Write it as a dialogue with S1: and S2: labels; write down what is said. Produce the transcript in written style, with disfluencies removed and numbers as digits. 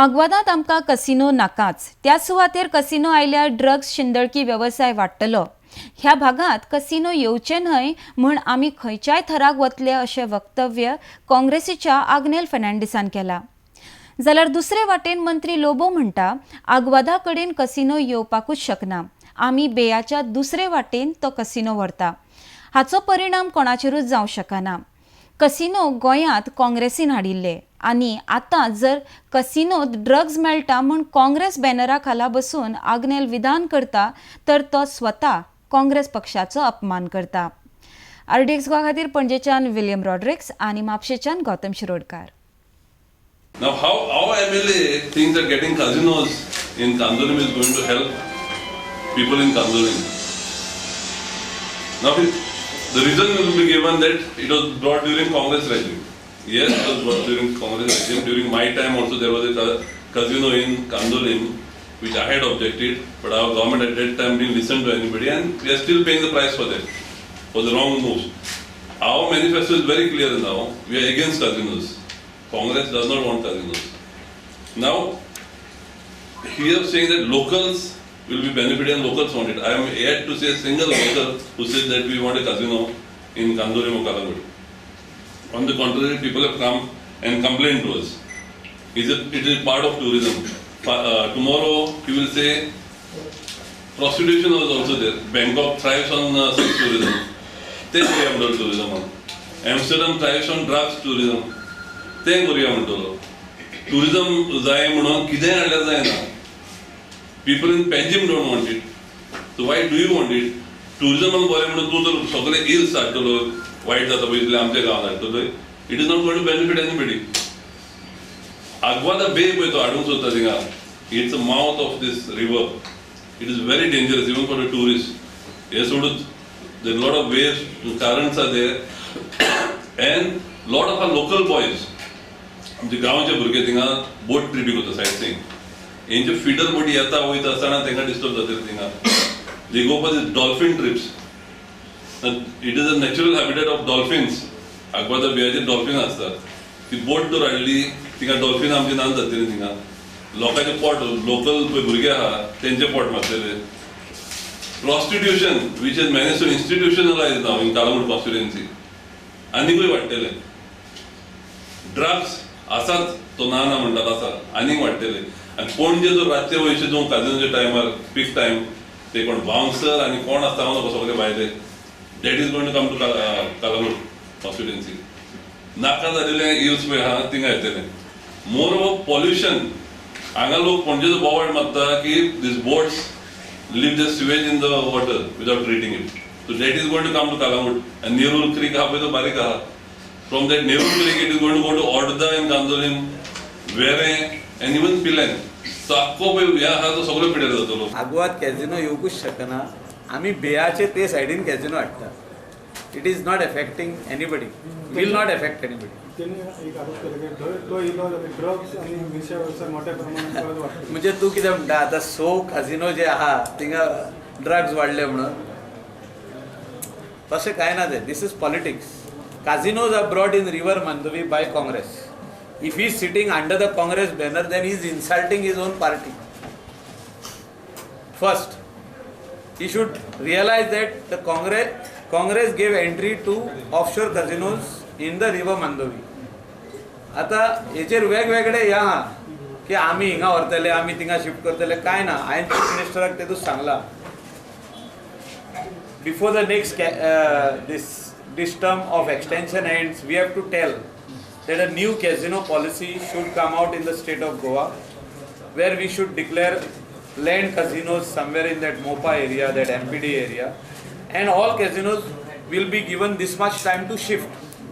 S1: आग्वादांत आमकां कसिनो नाकाच. त्या सुवातेर कसिनो आयल्यार ड्रग्स शिंदळकी वेवसाय वाडटलो. ह्या भागांत कसिनो येवचे न्हय म्हूण आमी खंयच्याय थराक वतले, अशें वक्तव्य काँग्रेसीच्या आग्नेल फर्नांडीसान केलां. जाल्यार दुसरे वाटेन मंत्री लोबो म्हणटा, आग्वादा कडेन कसिनो येवपाकूच शकना. आमी बेयाच्या दुसरे वाटेन तो कसिनो व्हरता. हाचो परिणाम कोणाचेरूच जावं शकना. कसिनो गोंयांत काँग्रेसीन हाडिल्ले आनी आतां जर कसिनोत ड्रग्ज मेळटा म्हूण काँग्रेस बॅनरा खाला बसून आग्नेल विधान करता, तर तो स्वता काँग्रेस पक्षाचो अपमान करता. आरडीएक्स गोवा खातीर पणजेच्यान विलियम रॉड्रिक्स आनी म्हापशेच्यान Gautam Shirodkar.
S2: Now, how our MLA thinks that getting casinos in Candolim is going to help people in Candolim? Now, the reason will be given that it was brought during Congress regime. Yes, it was brought during Congress regime. During my time also there was a casino in Candolim, which I had objected, but our government at that time didn't listen to anybody, and we are still paying the price for that, for the wrong moves. Our manifesto is very clear now. We are against casinos. Congress does not want casinos. Now, here saying that locals will be benefited and locals want it. I am yet to see a single local who says that we want a casino in Candolim or Calangute. On the contrary, people have come and complained to us. It is part of tourism. Tomorrow, he will say prostitution was also there. Bangkok thrives on sex tourism. ते करूया म्हणटलो tourism. Amsterdam thrives on drugs tourism. ते करूया म्हणटलो. Tourism जाय म्हणून कितेंय हाडल्यार जायना. People in Panjim don't want it, so why do you want it? टुरिझमान बरें म्हणून तूं जर सगळे इल्स हाडटलो, वायट जाता पळय आमच्या गांवांत हाडटलो, it is not going to benefit anybody. Aguada बे पळय तो हाडूंक सोदता थिंगा, it's a mouth of this river. It is very dangerous even for a tourist. हे सोडूच, there lot of waves, currents are there, and lot of our local boys, आमचे गांवचे भुरगे थिंगा बोट ट्रिपीक वता, सायट सिंग. हेंचे फिडर बोटी येता वयता आसतना तांकां डिस्टर्ब जातले थिंगा. They go for this dolphin trips. It is a natural habitat of dolphins. Aguada बेयाचेर dolphin आसतात. ती बोट जर हाडली थिंगा, डॉल्फिन आमची नान जातली थिंगा. लोकांचे पोट, लोकल पळय भुरगे आहा तेंचे पोट मारतले. Prostitution, which is manage to institutionalize now in Calangute constituency, आनीकूय वाडटले. ड्रग्स आसात, तो ना ना म्हणटात, आसा, आनीक वाडटले. आनी पणजे जर रातचे वयशे जावं काजिनोच्या टायमार, पीक टायम, ते कोण बाउन्सर आनी कोण आसता नको सगळे भायले, that is going to come to Calangute constituency. नाका जालेले इल्स पळय आहा थिंगा येतले. मोर ओवर पॉल्युशन, हांगा लोक पणजेचो बोवाळ मारता की these boats leave the sewage in the water without treating it. So that is going to come to Calangute. And Nerul Creek आहा पळय तो बारीक आहा. From that Nerul Creek it is going to go to Ordda in Candolim, Verem and even Pilerne. So आख्खो पळय हे आहा तो सगळो पिड्यार जातलो.
S3: आगवाद कॅझिनो येवकूच शकना. आमी बेयाचे ते सायडीन कॅझिनो हाडटा. It is not affecting anybody, will not affect anybody.
S4: त्यांनी एक आरोप केला की तो इलो जाल्यार ड्रग्स आनी मिरच्या वेवसाय मोठ्या प्रमाणात परत वाडटलो.
S3: म्हणजे तूं कितें म्हणटा आतां, सो काझिनो जे आहा थिंगा ड्रग्स वाडले म्हणून? तशें कांय ना तें. This is politics. Casinos are brought in River Mandovi by Congress. If he is sitting under the Congress banner, then he is insulting his own party. First, he should realize that the Congress gave entry to offshore casinos in the River Mandovi. आता हेचेर वेगवेगळे हे आहा की आमी हिंगा व्हरतले, आमी थिंगा शिफ्ट करतले. कांय ना. हांवें चीफ मिनिस्टराक तेतूच सांगलां, before the next this term of extension ends, we have to tell that a new casino policy should come out in the state of Goa, where we should declare land casinos somewhere in that Mopa area, that MPD area, and all casinos will be given this much time to shift.